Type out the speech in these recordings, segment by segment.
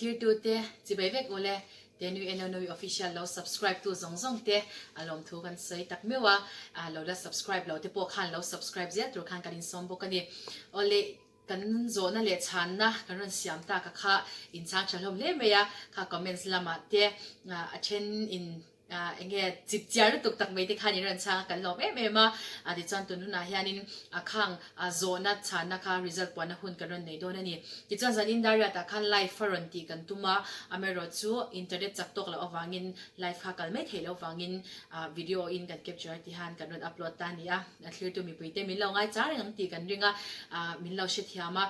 thlirtute chibai vek ule Tenui Enonui Official lo subscribe tu zawng zawng te a lawmthu kan sawi tak meuh a, lo la subscribe lo te pawh khan lo subscribe zel tur khan kan insawm bawk a ni. Awle kan zawhna leh chhanna kan rawn siam tak a kha inchang tha hlawm hle mai a, kha comments lamah te a then in Eng nge chip chiar lutuk tak mai te khan in rawn chhang a, kan lawm em em a. Tichuan tun hunah hianin a khang zawhna chhanna kha result puanna hun kan rawn nei dawn a ni. Tichuan zan Indariat ah khan live a rawn tih kan tum a, amaherawh chu internet chak tawk loh avangin live kha kal mai theih loh avangin video in kan capture ti han kan rawn upload ta a ni a. A thlirtu mipui te min lo ngai char reng ang tih kan ring a, min lo hrethiam a,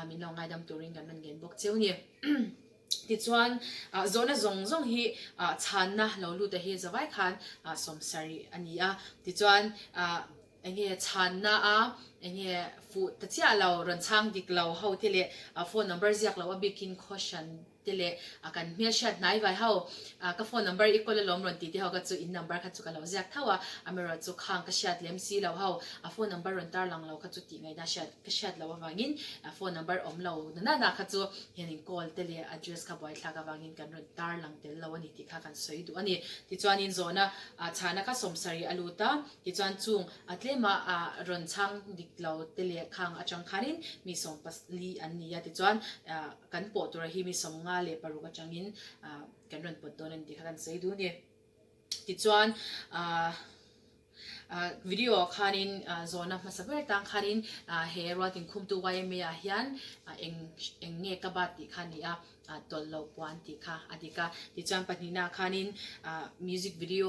min lo ngaidam turin kan rawn ngen bawk cheu ni. Tichuan, zawhna zawng zawng hi chhanna lo lut a hi zavai khan sawmsarih a ni a. Tichuan, enge chhanna a enge fuh ta chiah lo, rawn chhang dik lo ho te leh phone number ziak lo a bikin khaw hran te leh kan hmelhriat hnai vai ho ka phone number i kawl alawm rawn ti te ho kha chu in number kha chu ka lo ziak tho a, amaherawh chu khang ka hriat lem si lo ho a phone number rawn tarlang lo kha chu tih ngaihna hriat ka hriat loh avangin phone number awm lo na na na kha chu hian in call te leh address kha buaithlak avangin kan rawn tar lang tel lo a ni tih kha kan sawi duh a ni. Tichuanin zawhna chhana kha sawmsarih a lut a, tichuan chung a tlema rawn chhang dik lo te leh khang atang khanin mi sawmpali an ni a, tichuan kan pawh tura hi mi 56 atangin kan rawn pawt dawn a ni tih kha kan sawi duh a ni. Tichuan video ah khanin zawhna hmasa ber tang khanin he rualtin khumtu yma ah hian eng eng nge ka bat tih kha a ni a, tawlh lo puan tih kha a dik a. Tichuan pahnihna ah khanin music video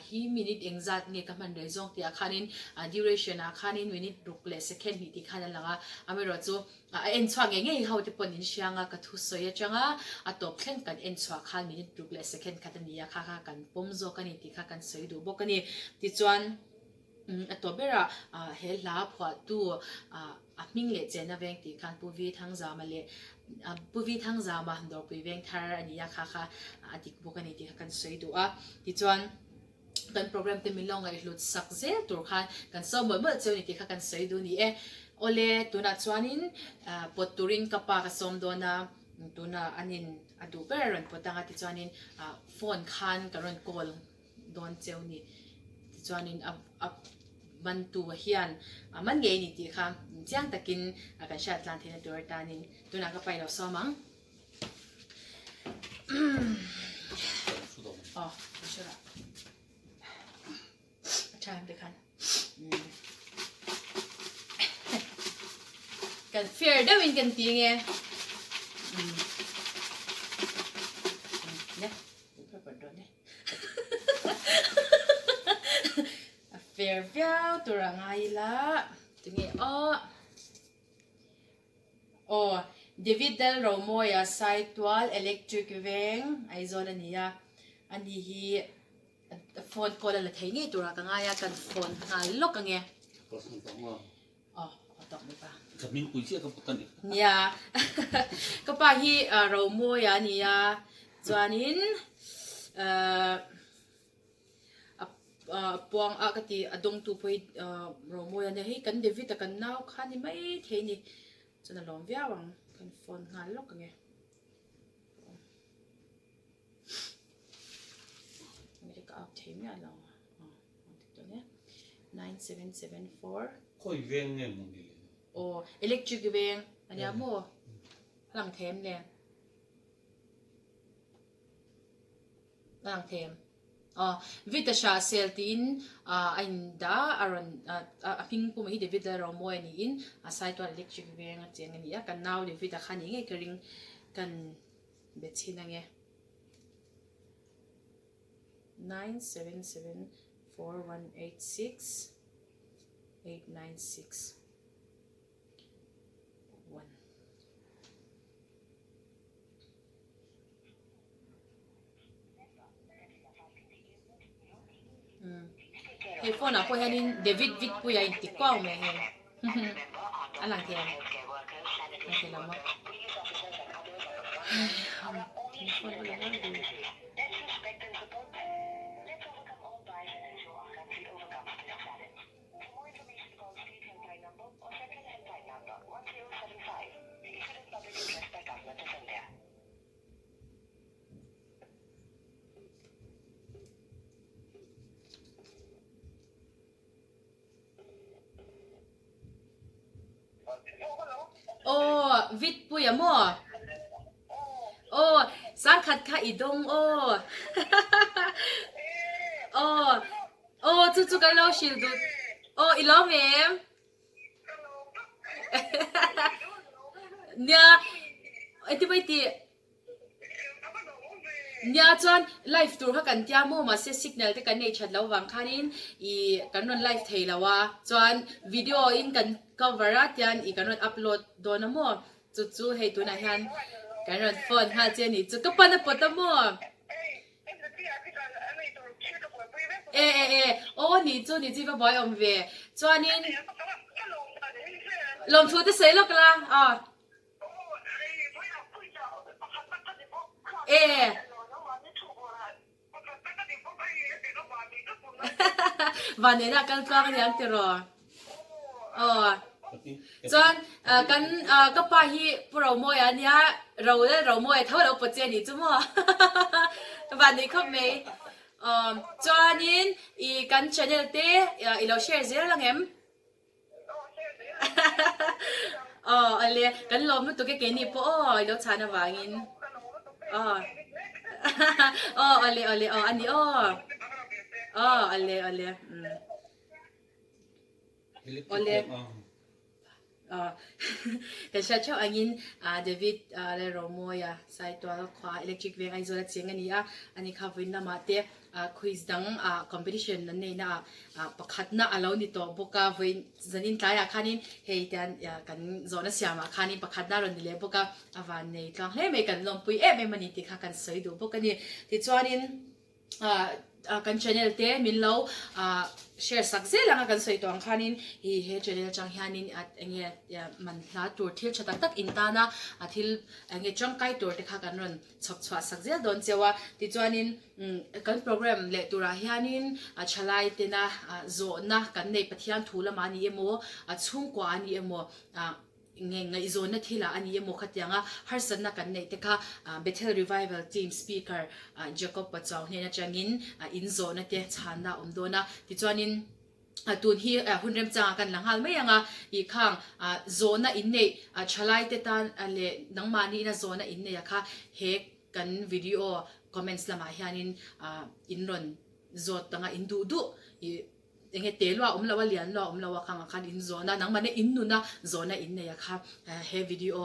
hi minute engzat nge ka hman rei zawng tih ah khanin duration ah khanin minute ruk leh second hnih tih khan a lang a, amaherawh chu A en chhuak ngei ngei ho te pawn in hriang a, ka thusawi atanga a tawp thleng kan en chhuah khan minute ruk leh second khat a ni a, kha kha kan pawm zawk a ni tih kha kan sawi duh bawk a ni. Tichuan a tawp berah he hla phuahtu a hming leh chena veng tih khan Pu Vi Thangzama leh Pu Vi Thangzama Dawrpui veng thar a ni a, kha kha a dik bawk a ni tih kha kan sawi duh a. Tichuan. Kan program te min lo ngaihhlut sak zel tur khan kan sawm mawlh mawlh cheu ni tih kha kan sawi duh ni e. Awle, tunah chuanin pawt turin ka pa ka sawm dawn a, tunah anin a duh ber a rawn pawt ang a tichuanin phone khan ka rawn call dawn cheu ni. Tichuanin a a mantu hian a man ngei ni tih kha chiang takin kan hriat tlan theihna tur atanin tunah ka pa i lo sawm ang. Oh, sure. A tha te khan. Kan fair deuhin kan ti nge. Ne, paper dawn e. A fair viau tur a ngai ila. Tunge aw. Aw, David Dal Romawia Saitual Electric Veng, Aizawl a ni a. Ani hi phone call a la thei ngei turah ka ngai a, kan phone nghal lawk ange. Aw, aw tawk mai pa. Ka hming pui chiah ka put a ni. Nia, ka pa hi Romawia a ni a, chuanin ahh. A puang a ka ti a dawngtu pawh hi Romawi a nia hei kan David a kan nau kha ni mai thei ni chuan a lawm viau ang kan phone nghal lawk ang e ka out thei miah lo 9774 Khawi veng nge maw ni le? Aw electric veng a nia maw a lang them le. Lang them. Aw, Vita Shah sel tiin a in dah a, a rawn a hming pum hi David Lalromawi a niin a Saitual Electric veng a cheng a ni a, kan nau David-a kha ni ngei ka ring kan be chhin ange. 9774186896 1. Hei phone ah pawh hianin David Vitpuia in ti kuau mai hei a lang thei ang lang thei lo maw phone pawh la la ve. Aw vid puia maw? Aw sangkhat kha i dawng aw. Aw aw chu chu kan lo hrilh duh. Aw i lawm em? Nia engtin mai tih? Nia chuan live tur kha kan tia maw mahse signal te kan nei that lo vang khanin ih kan rawn live thei lo a chuan video in kan cover a tian ih kan rawn upload dawn a maw chu chu hei tunah hian kan rawn phone nghal che a nih chu ka pan a pawt a maw e e e aw nih chu nih chu i va buai awm ve chuanin lawmthu te sawi lawk la aw. E. Van nena kal tluang a niang tiraw? Aw. Chuan kan ka pa hi Pu Romawia a nia, Ro leh Romawia tho lo pawt che a nih chu maw? Van nei khawp mai. Aw chuanin i kan channel te i lo share zel ang em? Aw ale kan lawm lutuk e keini pawh aw ilo chhan avangin aw aw ale ale aw ani aw aw ale ale um awle aw kan hriat theuh angin David Lalromawia Saitual khua Electric Veng Aizawl a cheng a ni a ani kha vawiin lamah te Quiz dang ah competition an neihna ah pakhatna a lo ni tawh bawk a, vawiin zanin tlaiah khanin hei tian kan zawhna siamah khanin pakhatna a rawn ni leh bawk a, a van nei tluang hle mai kan lawmpui em em a ni tih kha kan sawi duh bawk a ni. Tichuanin kan channel te min lo share sak zel ang a kan sawi tawh ang khanin i he channel atang hianin enge man hla tur thil tha tak tak in tana thil enge tangkai tur te kha kan rawn chhawp chhuah sak zel dawn cheu a, tichuanin kan program leh turah hianin thalai tena zawhna kan nei Pathian thu lamah a ni emaw chhungkua a ni emaw nge ngaihzawnna thilah a ni emaw khatianga harsatna kan neih te kha Bethel Revival Team Speaker Jacob Pachuau hnen atangin in zawhna te chhanna a awm dawn a, tichuanin. Tun hi hun remchangah kan la nghal mai ang a, i khang zawhna in neih thalai te tan leh nangmahni ina zawhna in neih a kha he kan video comments lamah hianin in rawn zawt tanga in duh duh i enge te lua awm lo a lian lua awm lo a khangah khan in zawhna nangmahni in nuna zawhna in neih a kha he video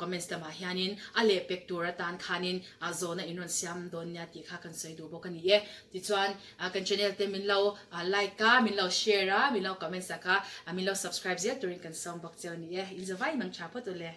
comments lamah hianin a lehpek tur atan khanin zawhna in rawn siam dawn nia tih kha kan sawi duh bawk a ni e. Tichuan Kan channel te min lo like a, min lo share a, min lo comment sak a, min lo subscribe zel turin kan sawm bawk cheu a ni e. In zavai mang tha phawt ule.